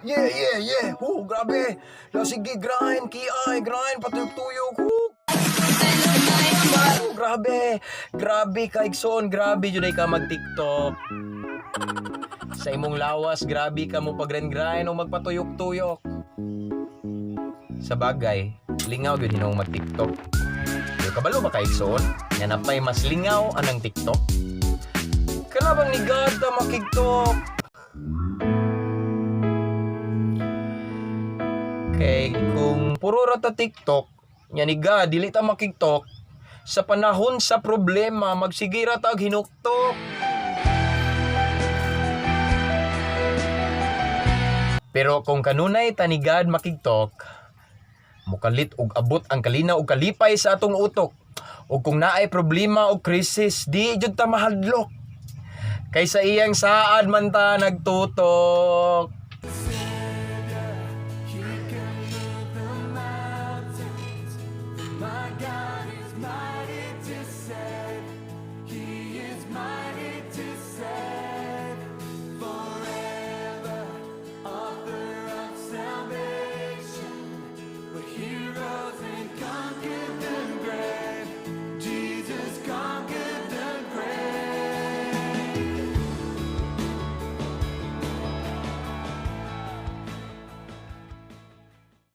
Yeah. Hu, grabe. La, sige, grind, kiay, grind, patuyok-tuyok. Hu. Oh, grabe. Grabe ka, igsoon. Grabe jud ka mag-TikTok. Sa imong lawas, grabe ka mo pag-grind o magpatuyok-tuyok. Sa bagay, lingaw gyud hinuong mag-TikTok. Pero kabalo ba ka, igsoon, nga napay mas lingaw anang TikTok? Kalabang ni God ta makigtok. Kay kung puro ra ta TikTok, nya ni God dili ta makigtok, sa panahon sa problema magsige ra tag hinuktok. Pero kung kanunay ta ni God makigtok, mukalit og abot ang kalinaw og kalipay sa atong utok. Ug kung naay problema o krisis, di jud ta mahadlok. Kay sa iyang saad man ta nagtutok.